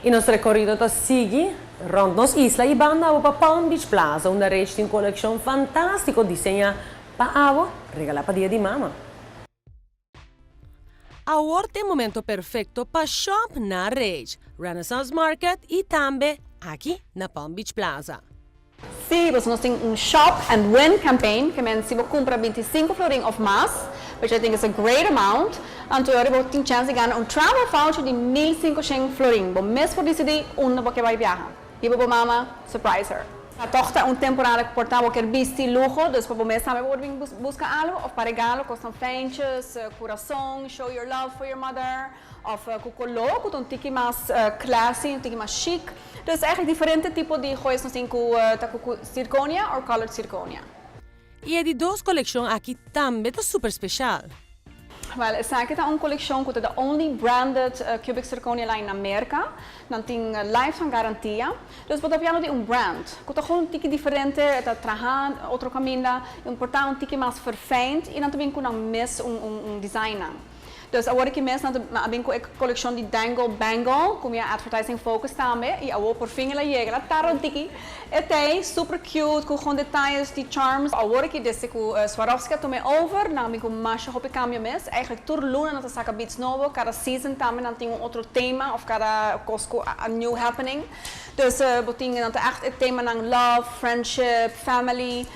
Y nos recorido ta sigui rond nos isla y banda pa Palm Beach Plaza, unda Rage tin coleccion fantastico diseña pa abo, regala pa Dia di Mama. Awor ta e momento perfecto pa shop na Rage, Renaissance Market y tambe aki na Palm Beach Plaza. Si, nos tin un shop and win campaign, kiermen si bo cumpra 25 florin of mas, which I think is a great amount, anto bo tin chance di gana un travel voucher di 1500 florin. Bo mes por dicidi unda bo kier bay viaha. Hiba bo mama, surprise her. Toch ta un temporada cu por ta kier bisti luho, dus pa bo mes tambe por busca algo, of pa regalo, cos fijntjes, curason, show your love for your mother, of cu color, cu un tiki mas classy, un tiki mas chic. Dus eigenlijk diferente tipo di joyas nos tin cu zirconia or colored zirconia. Y e di dos coleccion aki tambe ta super special. Well, esaki ta un coleccion cu ta the only branded cubic zirconia line na America. Nan tin lifetime garantia. Dus bo ta papiando di un brand. Cu ta gewoon un tiki diferente, ta traha otro caminda, un por ta un tiki mas verfijnd y nan tambe cu nan mes un design nan. Dus awor aki mes nan a bin cu e coleccion di Dangle Bangle, cu mi advertising focus tambe, y awor por fin el a yega, el a tarda un tiki. E ta super cute, cu gewoon details di charms. Awor aki desde cu Swarovski a tuma over, nan a bin cu mas hopi cambio mes. Eigenlijk tur luna nan ta saca beads nobo, cada season tambe nan tin un otro tema of cada cos a new happening. Dus bo tin nan ta echt e tema nan love, friendship, family.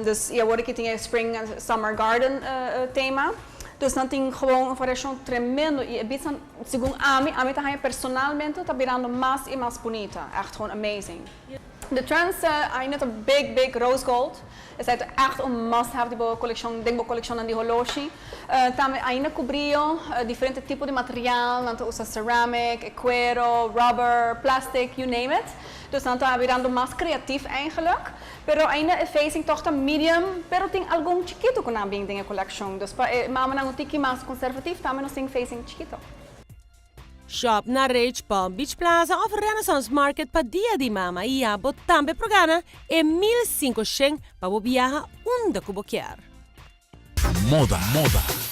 Dus y awor aki tin e spring and summer garden tema. Dus nan tin gewoon un variacion tremendo y e beads nan, segun ami, ami ta personalmente ta birando mas y mas bunita. Echt gewoon amazing. The trends ainda ta big, big rose gold. Esey ta echt un must have di bo coleccion, den bo coleccion di holoshi. Tambe ainda cu brillo, diferente tipo di material, nan ta usa ceramic, cuero, rubber, plastic, you name it. Dus nan ta birando mas creatief eigenlijk. Pero ainda e facing toch ta medium, pero tin algun chikito cu nan bin den e collection. Dus pa e mama nan un tiki mas conservatief, tambe nos tin facing chikito. Shop na Rage Palm Beach Plaza of Renaissance Market pa Dia di Mama y abo tambe por gana e 1500 pa bo viaha unda cu bo kier. Moda, moda.